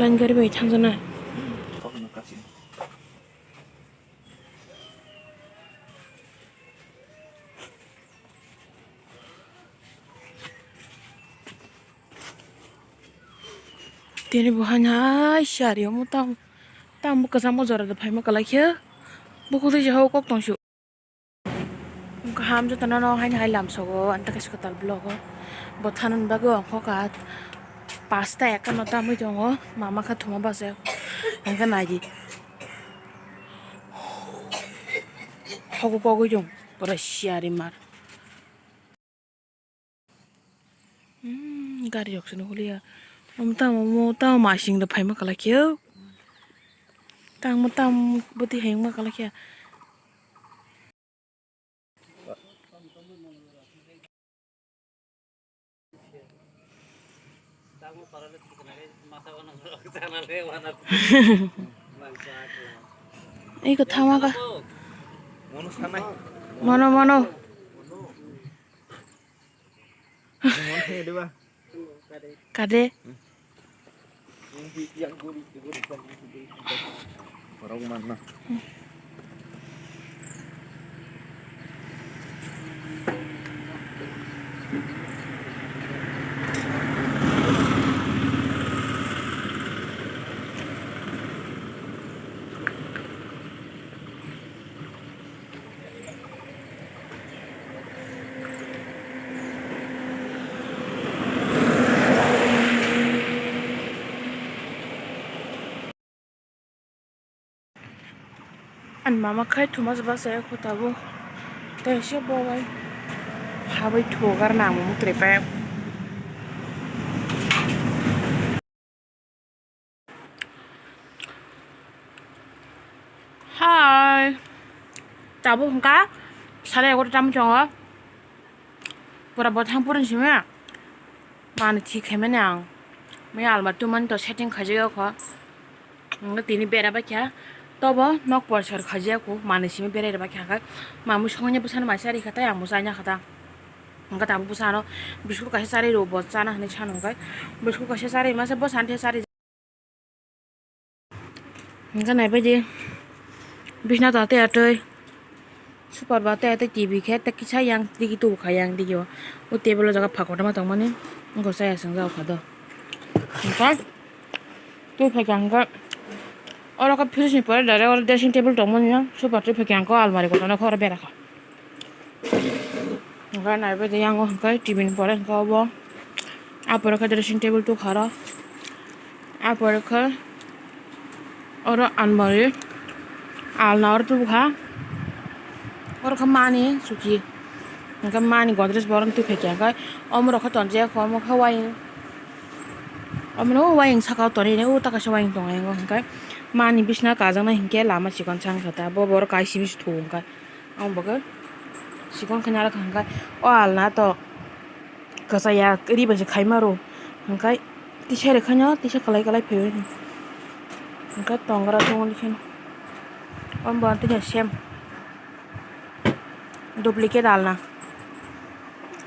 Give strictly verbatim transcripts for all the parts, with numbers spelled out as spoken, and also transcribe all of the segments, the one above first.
Ang gari bai thangjaknai. Tini bo hai hai sari omo tam tam bo kwchangma jora da phaima kwlai khe bukhuk twi jahao kok tong su. Kaham jotono no hai hai lamsogo ang ta kaisa kwtal vlog o bo thanani bagwi ang kok ka pasta ekka no tamwi tongo mama kha thuma bachai ang khe nai di hogo kogwi tong pura siyari mar. Hmm, gari rok se nukliya. Omo tamo, omo tamo masing rok phaima kwlai khe. Tamo, tamo bwtwi hayungma kwlai khe. Iko thama ka. Mono, mono. Kade. Ani mama khai thuma se bachai kho tabuk tei se bo bai habwi thugar nang mung tre pa. Hai. Tabuk hwnkha sare egaroh ta muchungo. Pura bo thang phuru simi manwi thik khaimani ang. Mui almari tumani to setting khaijak kho. Ang tini bera baikha. Tobo nok porchar khaijak kho. Manwi simi bera baikha kha. Mamui songni bwsano mai chari kha tei ang bo chana kha ta. Hwnkhe tabuk bwsano biscuit kaisa charwi rw, bo chana hinwi sano hwnkhe biscuit kaisa charwi masa bwsani the charwi. Hwnkhe naibaidi bisna ta tei atwi super ba tei atwi T V khe tei kisa yang digi tubu kha yang digi o. O table o jaga pha kotorma tongmani wngkha chaya swngjak kha do. Hwnkhe twi phaikha hwnkhe oro khe fridge ni pore direct oro dressing table tongmani o super twi phaikha hwnkhe almari kotorma khe oro bera kha. Hwnkhe naibaidi yango hwnkhe T V ni pore hwnkhe obo. Ah pore khe dressing table tukha oro. Ah pore khe oro almari, alna oro tubukha. Oro khe mani chuki. Hwnkhe mani Godrej bo oro twi phaikha hwnkhe omo rok khe tonjak kho omo khe wayung. Omo no wayung saka o tonwi o ta kaisa wayung tongo hwnkhe mani bisna kajaknai hwnkhe lama chikon sa wngkha ta bo borok kaisa bisi thung wngkha. Ang bo khe sikon khe narwkha hwnkhe o alna to kwchaya ri bai se khaima rw hwnkhe tisa rwkhaino tisa kwlai kwlai phaiwi hwnkhe tongra tongwi khe omo bo tini same duplicate alna.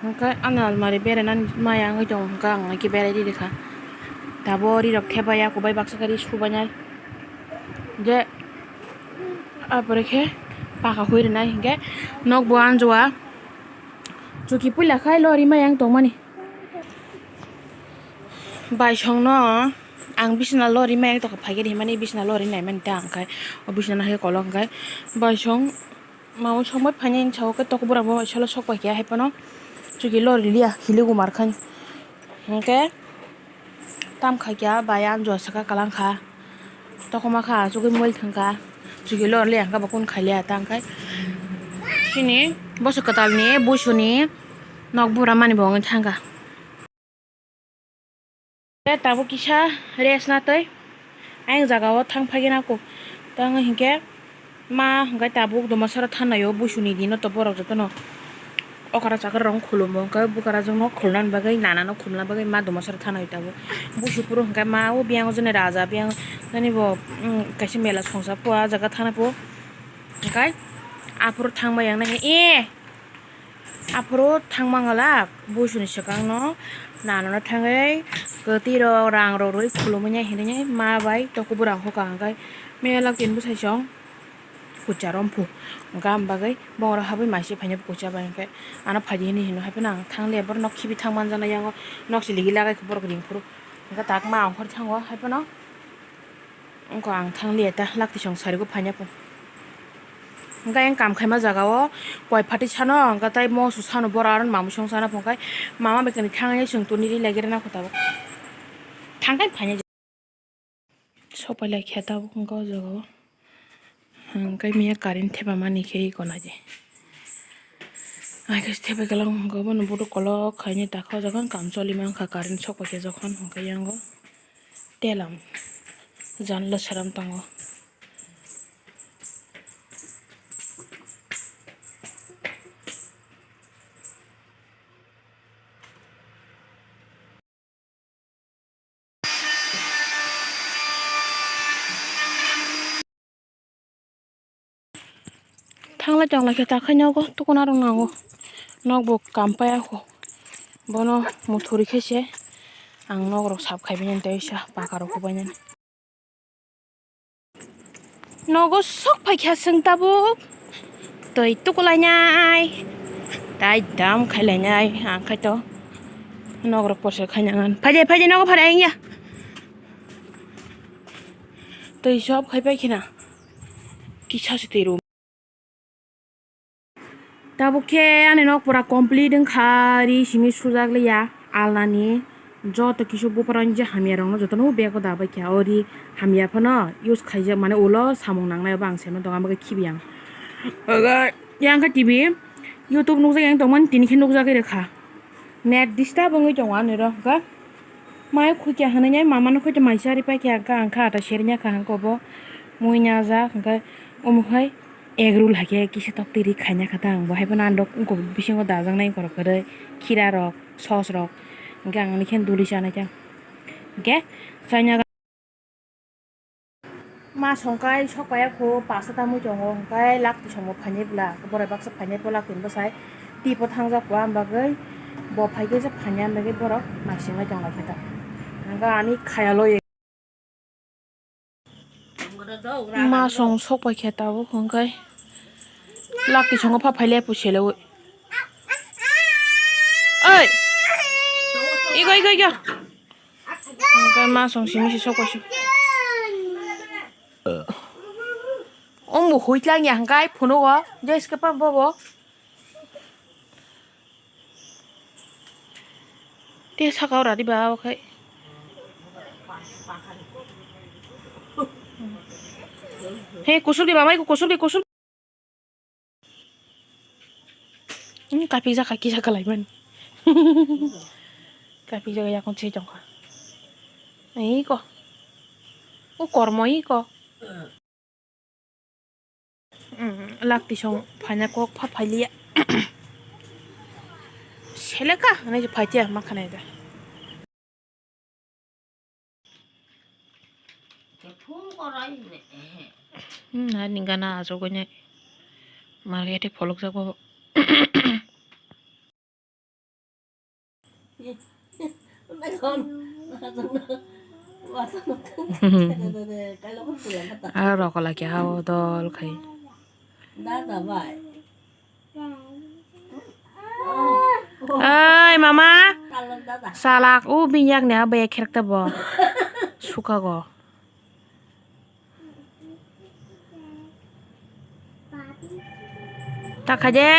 Hwnkhe ani almari berainani maya wngwi tongo, hwnkhe ang hai khe berai rikha. Tabuk rirok thepya, kubui baksa khe ri subainai. Je, ah pore khe paka hui rwnai, hwnkhe nokbo anjua. Chuki puila khai lori maya wng tongmani. Baisongno ang bisna lori maya wng tongkha, phaikhe ri hwnmani bisna lori naimani ta, hwnkhe o bisna hai kolok, hwnkhe baisong. Mamung songbai phainai hinwi sao khe tokbura bo salo sok pai khe hai phano chuki lori liya hili gumar kha. Hinkhe tam khai kha bai anjua saka kalang kha. Tokma kha chugui mobile thang kha. Chuki lori liya hinkhe bo kun khai liya ta hinkhe. Chini bwswk kwtal ni buisuni nok bura mani bo wngwi thang kha. Tei tabuk kisa rest na tei ayang jaga o thang phai gana kho. Tei hinkhe ma hinkhe tabuk dumasara thanai o buisuni dino to borok jotono okra chakra rok khulumo hinkhe bwkra jwkno khulna bagwi nana no khulna bagwi ma dumasara thanai tabuk. Buisu phuru hinkhe ma o biyang jani raja biyang jani bo kaisa mela songsa pho ah jaga thana pho hinkhe aphuru thangma yang nai e. Aphuru thangma wngla buisuni swkangno nanono thangwi Kwtwi rok rang rok rwi khulumwi nai hinwi nai ma bai toko bwrang hoka hwnkhe mela tin bwsai song kucha romphru hwnkha, am bagwi bongoro habwi maisi phaina kucha bai hwnkhe ano phaidi hinwi hino haiphano ang thangliya borok nok khibi thang manjaknai yango nok se ligi lagai khe borok ringphuru hwnkhe tak ma ongkhor thango haiphano. Wngkha ang thangliya ta, lakti song sarigo phaina pho. Hwnkhe ayang kam khaima jaga o koi phatwi sano, hwnkhe tai moso sano bora aro mamwi song sana pho, hwnkhe mama bai kwni thangwi chwng tuni ri lagirana kho tabuk. Thangkhe phaina. Sopai lai khe tabuk wngkha o jaga o. Hwnkhe miya current thepamani khe iko naidi. Ai khe thepai kwlwng hwnkhe bono bodo kolok khainai takha o jaga wng kam choli mankha current sok pai khe jokhon hwnkhe yango telam janla seram tongo. Thanglai tonglai khe ta khai nogo tukuna rok nango. Nokbo kam paiya kho. Bono muthuri khe se ang nok rok sap khai bini tei sa paka rok hubai nani. Nogo sok phaikha chwng tabuk. Twi tukulainai. Tai dam khailainai. Ang khai to. Nok rok porsel khainang. Phaidi, phaidi, nogo phari ang ya. Twi sop khai pai khina. Kisa se twi rum. Tabuk khe ani nok pura complete wngkha, ri simi sujak liya, alnani joto kisu buphar ani je hamya rokno jotono bag o dabai kha, o ri hamya phano use khaijak, mane ulo samung nangnai abo ang se mantong, amo khe khibi ang. Yang khe T V, YouTube nukjak yang tongmani tini khe nukjagwi rwkha. Net disturb wngwi tongo ani oro, hwnkhe mai khukya hinwi nai mama no khuita mai charwi paikha, hwnkhe ang khe ata sernya kha, hwnkhe obo mui najak, hwnkhe omo hai egg roll hai khe kisa tok twi ri khaina kha ta ang bo, hai phano ang rok wngkha bisingo dajaknai wngkha rok kwrwi khira rok, sauce rok, hwnkhe ang ani khe duli chanai ta, hwnkhe chaina. Ma songkai sok paiya kho, pasta tamwi tongo, hwnkhe lakti songo phainai bwla, borai baksa phainai bwla, lakti bwsai tipo thangjak kho, am bagwi bo phaikhe se phainai, am bagwi borok naisingwi tonglaikha ta. Hwnkhe ani khayalo. Ma song sok paikha tabuk, hwnkhe lakti songo pha phaile pusi lewi. Oi! Igo, igo, igo! Hwnkhe ma song simi se sok paisuk. Ombo hui tlang ya hwnkhe phunugo, je skapa bobo. Te saka ora di ba okhai. He kusuk di ba mai kusuk di kusuk. Hmm, kapijak kaki jaka lai mani. Kapijak yakon se jongkha. Iko. O kormo iko. Hmm, lakti song phaina kok pha phailiya. Seleka, nai phaitiya ma khanai da. Hmm, ani gana asugwi nai. Market e pholok jak bo. Aro rokol laki hao dol khai. Oi mama, salak u binyakni abai kherekta bo sukago. Ta khaide.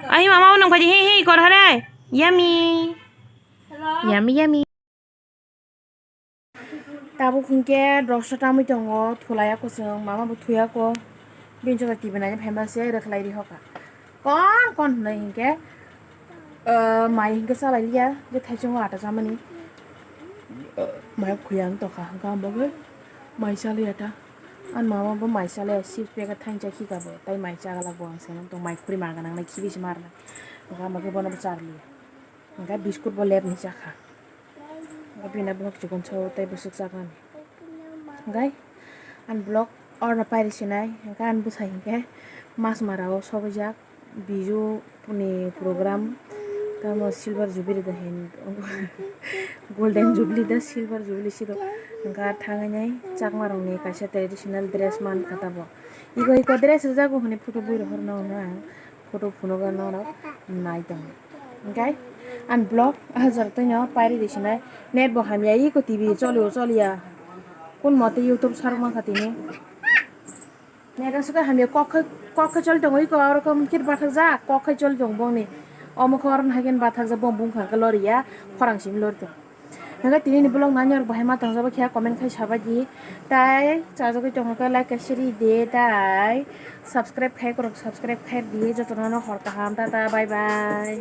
Ai mama unang khaide, he he kor hare. Yummy. Yummy yummy. Tabuk hinkhe dosta tamwi tongo, thulaiya kwchwng, mama bo thuyako, bini jora T V naina phaima se rwkhlai ri hoka. Kon kon hwnwi hinkhe, ah, mai hinkhe chalai liya, je thaichungo ata chamani, ah, mai khuya wng tongkha, hwnkhe ang bagwi mai chalaiya ta. Ani mama bo mai chalaiya, chips packet thansa khika bo, tai mai chaglak bo ang se mantong, mai khuri ma gwnang nai khibi se ma rwnai, hwnkhe ang bagwi bono bo charliya. Hwnkhe biscuit bo lab ni chakha. Hwnkhe bini borok chikon sao tei bwswk chaknani. Hwnkhe ani vlog oro pairi sinai, hwnkhe ani bwsai hinkhe Machmara o sogwijak Biju ni program. Tamo silver jubilee da hin. Golden jubilee da silver jubilee sido. Hwnkha thangwi nai chakma rokni kaisa traditional dress man kha tabo. Iko iko dress rwjago hwnwi photo bui rohorno hwnwi ang photo phunugo norok nai tongo. Hwnkhe ang vlog ah jora twino pairi di sinai net bo hamya iko T V cholio choliya. Kun mote YouTube sarok mankha tini. Nega suka hamya kok khai, kok khai choli tongo, iko aro khe mungkir bathak jak, kok khai choli tongo bongni. Omo khe oro haikhe bathak jak, bong bung kha khe lori ya, khorang simi lori tongo. Nega tini ni vlog nani rok bahai ma tong jak khe comment khai sabai di. Tai chajagwi tongo khe like khe share di, tai subscribe khai korok subscribe khai di, jotono no hor kaham, tata bye bye.